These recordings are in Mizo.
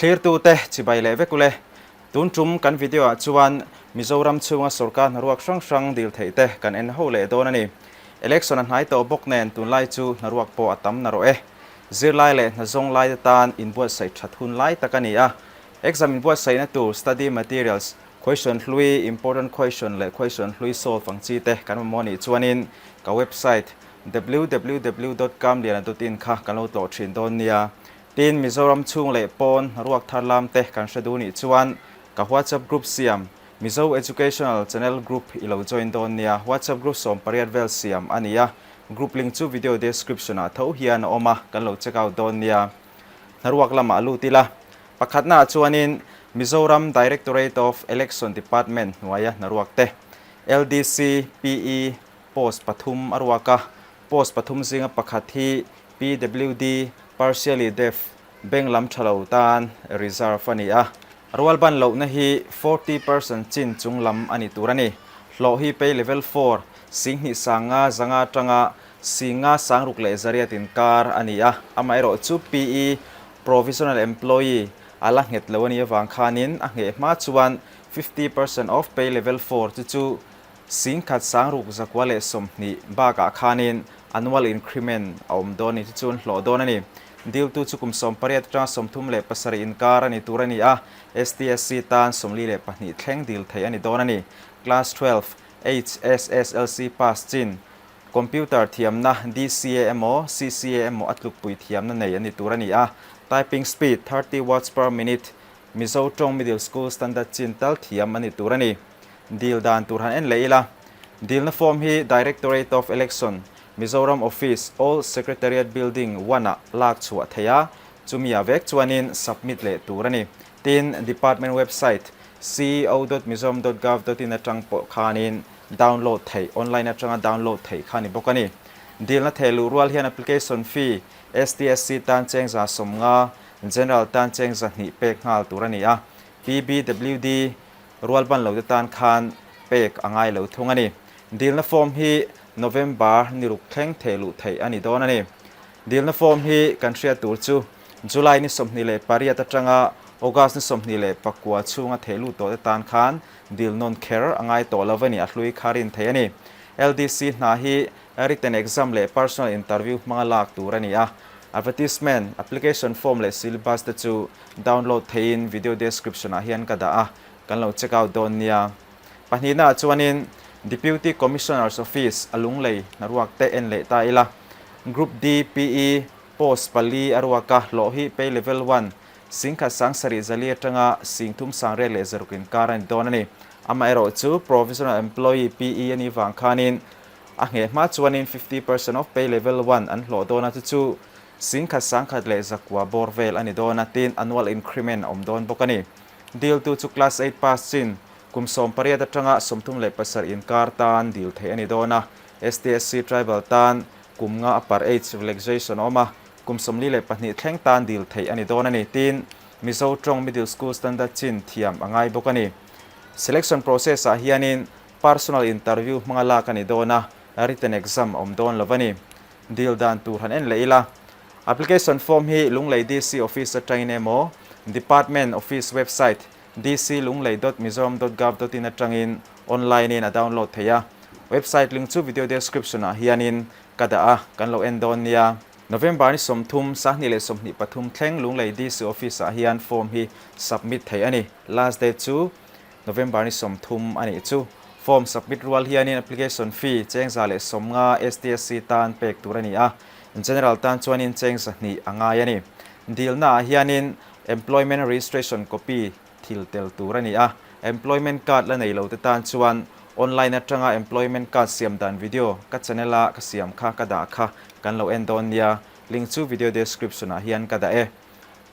Thlirtute chibai leh vek ule. Tun tum kan video ah chuan Mizoram chhunga sorkar hnaruak hrang hrang dil theih te kan en ho leh dawn a ni. Election a hnai tawh bawk nen tunlai chu hnaruak pawh a tam narawh e. Zirlai leh hnazawng lai te tan inbuatsaih that hun lai tak a ni a. Exam inbuatsaihna tur study materials, question hlui, important question leh question hlui solve ang chi te kan mamawh anih chuanin ka website www dot kamliana dot in kha kan lo tlawh thin dawn nia. Tin, Mizoram chhung leh pawn hnaruak thar lam te kan hre duh nih chuan ka WhatsApp group siam Mizo Educational Channel Group i lo join dawn nia. WhatsApp group 80 vel siam a ni a, group link chu video description ah tho hian a awm a, kan lo check out dawn nia. Hnaruak lamah lut ila. Pakhatnaah chuanin Mizoram Directorate of Election Department hnuaia hnaruak te, LDC, PE, post pathum a ruak a, post pathum zinga pakhat hi PWD, Partially Deaf, bank lam tha lo tan reserve a ni a. Rualban lohna hi 40% chin chung lam a ni tur a ni. Hlawh hi pay level four, 25 500 atanga 5 600 inkar a ni a. Amaherawh chu PE, Provisional Employee, a la nghet lo a nih avang khanin a ngheh hma chuan 50% of pay level four chu chu 1620 bakah khanin annual increment a awm dawn ni chu chuan hlawh dawn a ni. Diltu chu kum 18 atanga 37 inkar a ni tur a ni a, STSC tan 42 thleng dil theih a ni dawn a ni. Class 12, HSSLC pass chin, Computer thiamna DCA emaw CCA emaw a tlukpui thiamna nei a ni tur a ni a, typing speed 30 words per minute, Mizo tawng Middle School standard chin tal thiam a ni tur a ni. Dil dan tur han en leh ila. Dilna form hi Directorate of Election, Mizoram Office, Old Secretariat Building one ah lak chhuah theih a, chumi ah vek chuanin submit leh tur a ni. Tin, Department website ceo dot mizoram dot gov dot in atang pawh khanin download theih, online atanga download theih kha a ni bawk a ni. Dilna theh luh rual hian application fee STSC tan cheng 150, General tan cheng 200 pek nghal tur a ni a, PBWD, Rualban lote tan khan pek a ngai lo thung a ni. Dilna form hi November ni ruk thleng theh luh theih a ni dawn a ni. Dilna form hi kan hriat tur chu July ni 28 atanga August ni 29 chhunga theh lut tawhte tan khan dil nawn kher a ngai tawh lo a ni, a hlui kha rin theih a ni. LDC hna hi written exam leh personal interview hmanga lak tur a ni a. Advertisement, application form leh syllabus te chu download theihin video description ah hian ka dah a, kan lo check out dawn nia. Pahnihna ah chuanin Deputy Commissioner's Office a lunglei hnaruak te en leh ta ila. Group D, PE, post pali a ruak a, hlawh hi pay level one, 1770 atanga 3600 inkar a ni dawn a ni. Amaherawh chu Provisional Employee, PE, a nih vang khanin a ngheh hma chuanin 50% of pay level one an hlawh dawn a, chu chu 1900 bawr vel a ni dawn a, tin annual increment a awm dawn bawk a ni. Diltu chu class eight pass chin kum 18 atanga 37 inkar tan dil theih a ni dawn a, STSC tribal tan kum nga upper age relaxation a awm a, kum 42 thleng tan dil theih a ni dawn a ni, tin Mizo tawng middle school standard chin thiam a ngai bawk a ni. Selection process ah hianin Personal interview hmanga lak a ni dawn a, written exam a awm dawn lo a ni. Dil dan tur han en leh ila. Application form hi Lunglei DC Office atangin emaw, Department Office website dclunglei.mizoram.gov.in atangin online in a download theih a. Website link chu video description ah hianin ka dah a, kan lo en dawn nia. November ni 30, 2023 thleng Lunglei DC Office ah hian form hi submit theih a ni. Last date chu November ni 30 a nih chu. Form submit rual hianin application fee cheng 150 STSC tan pek tur a ni a, General tan chuanin cheng 200 a ngai a ni. Dilnaah hianin Employment Registration copy thil tel tur a ni a, Employment Card la nei lote tan chuan online atanga Employment Card siam dan video ka channel a ka siam kha ka dah kha kan lo en dawn nia, link chu video description ah hian ka dah e.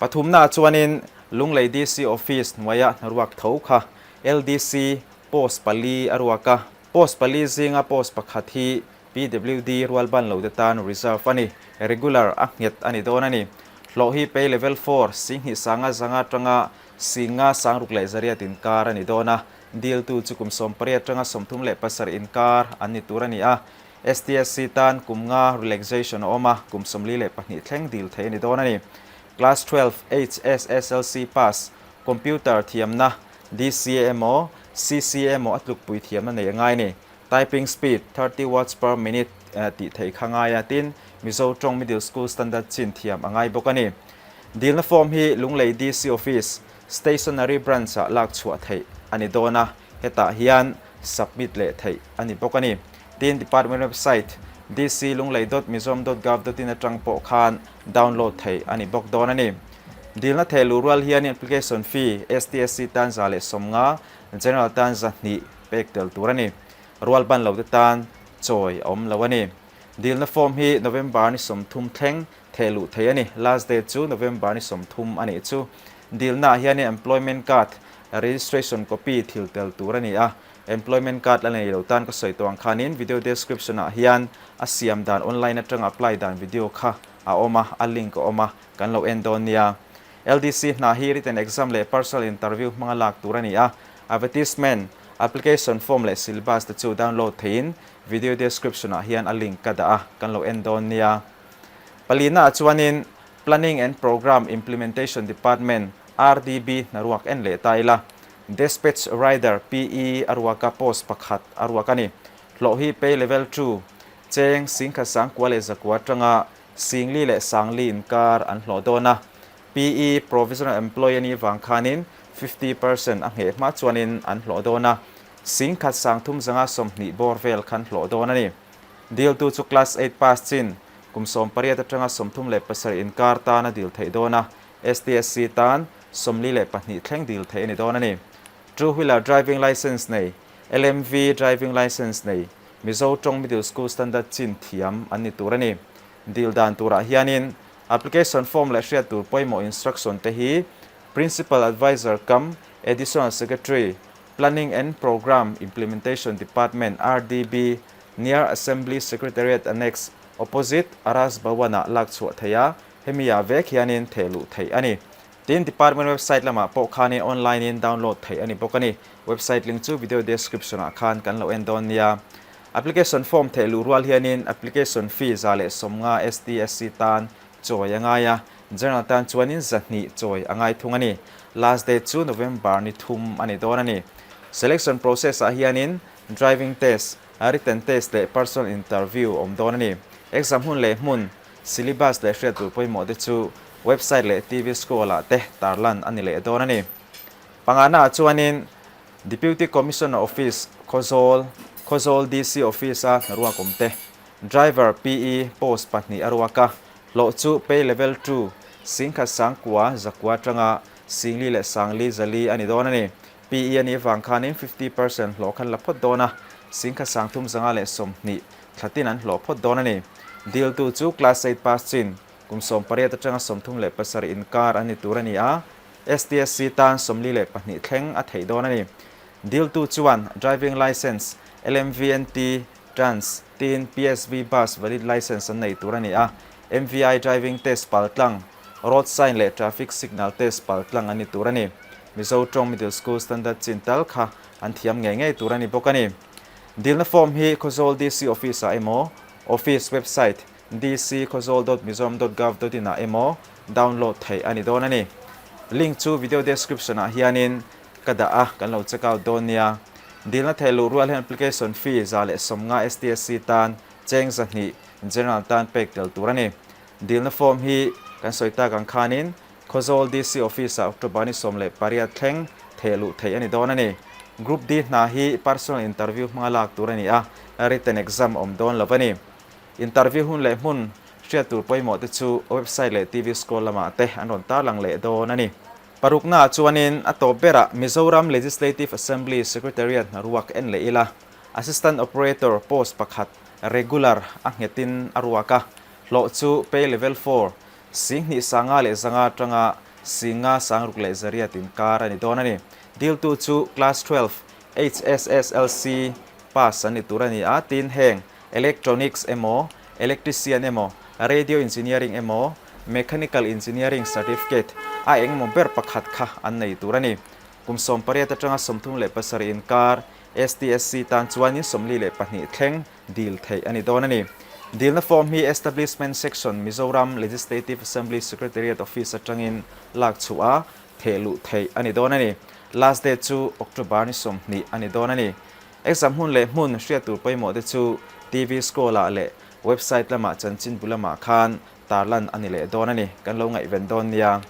Pathumnaah chuanin Lunglei DC Office hnuaia hnaruak tho kha LDC post pali a ruak a, post pali zinga post pakhat hi PWD rualban lote tan reserve a ni, regular a nghet a ni dawn a ni. Hlawh hi pay level four, 2500 atanga 5600 inkar a ni dawn a, diltu chu kum 18 atanga 37 inkar an ni tur a ni a, STSC tan kum nga relaxation a awm a, kum 42 thleng dil theih a ni dawn a ni. Class 12 HSSLC pass, Computer thiamna, DCA emaw, CCA emaw a tlukpui thiamna nei a ngai a ni. Typing speed, 30 words per minute, tih theih kha ngai a, tin, Mizo tawng Middle School Standard chin thiam a ngai bawk a ni. Dilna form hi Lunglei DC Office, Stationery Branch-ah lak chhuah theih a ni dawn a, hetah hian submit leh theih a ni bawk a ni. Tin, Department website, dclunglei.mizoram.gov.in atang pawh khan download theih a ni bawk dawn a ni. Dilna theh luh rual hianin application fee STSC tan 150, General tan 200 pek tel tur a ni. Rual ban lote tan chawi a awm lo a ni. Dilna form hi November ni 30 thleng theh luh theih a ni. Last date chu November ni 30 a nih chu. Dilnaah hianin employment card registration copy thil tel tur a ni a. Employment card la nei lo tan ka sawi tawh ang khanin video description ah hian a siam dan online atanga apply dan video kha a awm a, a link a awm a, kan lo en dawn nia. LDC hna hi written exam leh personal interview hmanga lak tur a ni a, advertisement, application form leh syllabus te chu download theihin video description ah hian a link ka dah a, kan lo en dawn nia. Palina ah chuanin Planning and Programme Implementation Department, RDB, hna ruak en leh ta ila. Despatch Rider, PE, a ruaka post pakhat a ruak a ni. Hlawh hi pay level 2, cheng singkha sangkua leh zakua atanga singli leh sangli inkar an hlawh dawn a. PE, Provisional Employee a nih vang khanin 50% a ngheh hma chuanin an hlawh dawn a. Singkhat sangthum zanga 20 bawr vel khan hlawh dawn a ni. Diltu chu Class 8 pass chin kum 18 atanga 37 inkar tan a dil theih dawn a. STSC tan 42 thleng dil theih a ni dawn a ni. Two wheeler driving licence nei, LMV driving licence nei, Mizo tawng middle school standard chin thiam an ni tur a ni. Dil dan turah hianin application form leh hriat tur pawimawh instruction te hi Principal Adviser cum Additional Secretary, Planning and Programme Implementation Department, RDB, near Assembly Secretariat Annex, opposite Aras Bhawan-ah lak chhuah theih a, hemi ah vek hianin theh luh theih a ni. Tin, department website lamah pawh khanin online in download theih a ni bawk a ni. Website link chu video description ah khan kan lo en dawn nia. Application form theih luh rual hianin application fee 150 STSC tan chawi a ngai a, general tan chuanin 200 chawi a ngai thung a ni. Last date chu November ni thum a ni dawn a ni. Selection process ah hianin driving test, written test leh personal interview awm dawn a ni. Exam hun leh hmun, syllabus leh hriat tur pawimawh te chu website leh TV scroll ah te tarlan a ni leh dawn a ni. Pangana ah chuanin Deputy Commissioner Office, Khawzawl, Khawzawl DC Office a hnaruak awm te, Driver, PE, post pahnih a ruak a, hlawh chu pay level 2, singkhat sangkua zakua atanga singli leh sangli zali a ni dawn a ni. PE a nih vang khanin 50% hlawh khan la phawt dawn a, singkhat sangthum 120 thlatin an hlawh phawt dawn a ni. Diltu chu Class 8 pass chin kum 18 atanga 37 inkar an ni tur a ni a, STSC tan 42 thleng a theih dawn a ni. Diltu chuan Driving Licence, LMVNT, Trans, tin PSV Bus valid licence an nei tur a ni a, MVI driving test paltlang, road sign leh traffic signal test paltlang an ni tur a ni. Mizo tawng Middle School Standard chin tal kha an thiam ngei ngei tur a ni bawk a ni. Dilna form hi Khawzawl DC Office-ah emaw, Office website dckhawzawl.mizoram.gov.in ah emaw download theih a ni dawn a ni. Link chu video description ah hianin ka dah a, kan lo check out dawn nia. Dilna theih luh rual hian application fee 150 STSC tan cheng 200 general tan pek tel tur a ni. Dilna form hi kan sawi tak ang khanin Khawzawl DC Office ah October ni 18 thleng theh luh theih a ni dawn a ni. Group D hna hi personal interview hmanga lak tur a ni a, written exam awm dawn lo a ni. Interview hun leh hmun hriat tur pawimawh te chu website leh TV scroll lamah te an rawn tarlang leh dawn a ni. Parukna ah chuanin a tawp berah Mizoram Legislative Assembly Secretariat hnaruak en leh ila, Assistant Operator post pakhat regular a nghetin a ruak a, hlawh chu pay level 4, 2500 atanga 5600 inkar a ni dawn a ni. Diltu chu Class 12 HSSLC pass an ni tur a ni a, tin heng Electronics emaw, Electrician emaw, Radio Engineering emaw, Mechanical Engineering Certificate a engemaw ber pakhat kha an nei tur a ni. Kum 18 atanga 37 inkar STSC tan chuanin 42 thleng dil theih a ni dawn a ni. Dilna form hi Establishment Section, Mizoram Legislative Assembly Secretariat Office atangin lak chhuah a, theh luh theih a ni dawn a ni. Last date chu October ni 20 a ni dawn a ni. Exam hun leh hmun hriat tur pawimawh te chu TV scroll ah leh website lamah chanchinbu lamah khan tarlan a ni leh dawn a ni. Kan lo ngaihven dawn nia.